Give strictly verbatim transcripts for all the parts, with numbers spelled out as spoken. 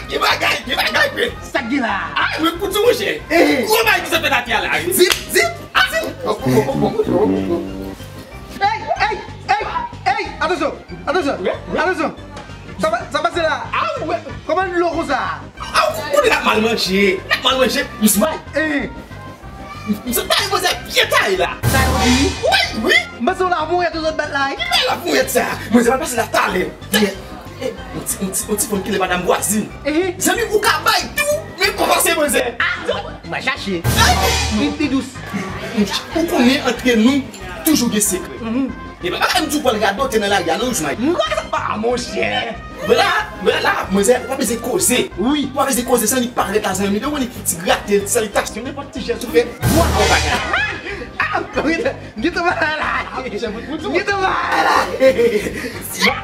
Ki bagay, ki bagay, men? Sa k gen la? Ay, men kout sou mouche. Gwo bagay ki sot fèt atè a la. Di, di, di. Ey, ey, ey, ey, atansyon, atansyon, atansyon. Sa pa, sa pase la? Kòman dlo konsa? Ou konnen n ap mal manje, n ap mal manje, Yousmay. M sot taye manzè byen taye la. Sa yo di? Wi, wi. M panse w la pou yè tou zòt bat la, wi. Ki bay la pou yè sa? Manzè pral pase la talè. Yon ti, yon ti, yon ti fanm ki rele madanm vwazin. Zanmi, ou ka bay tou, men pa pase manzè. Ah, m a chache. Li, li dous. Ou konnen antre nou, toujou gen sekrè. E pa bagay m di w pral radote nan lari a, non, Yousmay. M kwè sa pa, monchè. Men la, men la, manzè, ou pa bezwen koze. Wi. Ou pa bezwen koze san li parèt la, zanmi. Ou konn ti grate, salitasyon, nenpòt ti jès ou fè. Bwa, yon bagay. Ah, wi. Gentan bagay la. Gentan bagay la.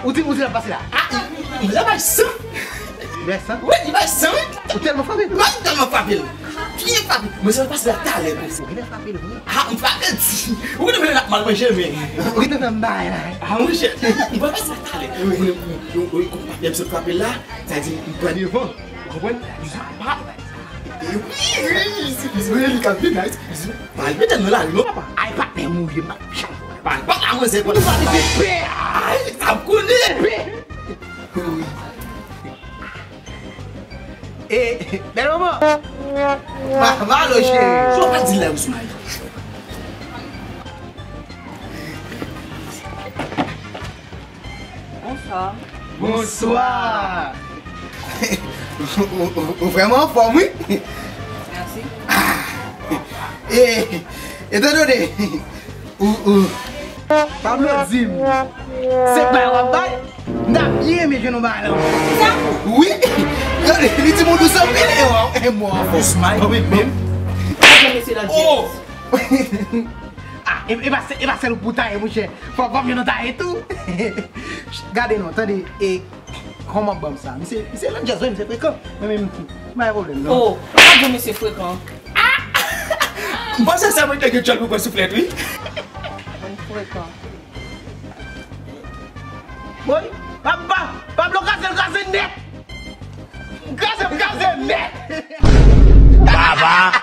Ou di, ou di l ap pase la. Ah, li bay san. Li bay san? Wi, li bay san, wi. Ou tèlman frape l? Wi, m tèlman frape l. Byen frape. Mwen, sa pase la talè, mwen. Ou gentan frape l vre? Ah, m frape l di. Ou gentan fè l ap mal manje, men. Ou gentan fè m bay la. Ah, monchè, m pral pase la talè. Ou konn frape l la, sa di m pran devan. Ou konprann? Wi, wi, wi, li ka vin la. Pale petèt nan lari, non, papa. Ay, patnè m ou ye, m pa janm. Pale, pale, manzè, pale, pale. Ay, sa m konnen. E, bèl manman. Ma, malo, cheri. Sa w pa di la, Yousmay? Bonswa. Bonswa. Ou, ou, ou, ou vrèman anfòm, wi. Mèsi. Ah. E, etandone, ou, ou, Pablo di m, se bay w ap bay, m ta byen renmen jwenn yon bagay la. Sa? Wi. Li, li di m ou dous anpil, e w, e mwen anfòm. Smile, wi, menm. Mesye nan James. Ah, e, e pa sè-, e pa sèl ou pou taye, monchè. Fò, fò m jwenn yon taye tou. Gade non, tande, e, kòman ban m sa? Misye, misye Landjèz, wi, misye frekan. Mwen menm, m pa gen pwoblèm, non. Oh, pa di misye frekan. M panse se mwen ki te gen djòl pou pran souflèt, wi. Mwen frekan. Boy, pa, pa, Pablo kraze l, kraze nèt. Kraze, kraze nèt. Baba.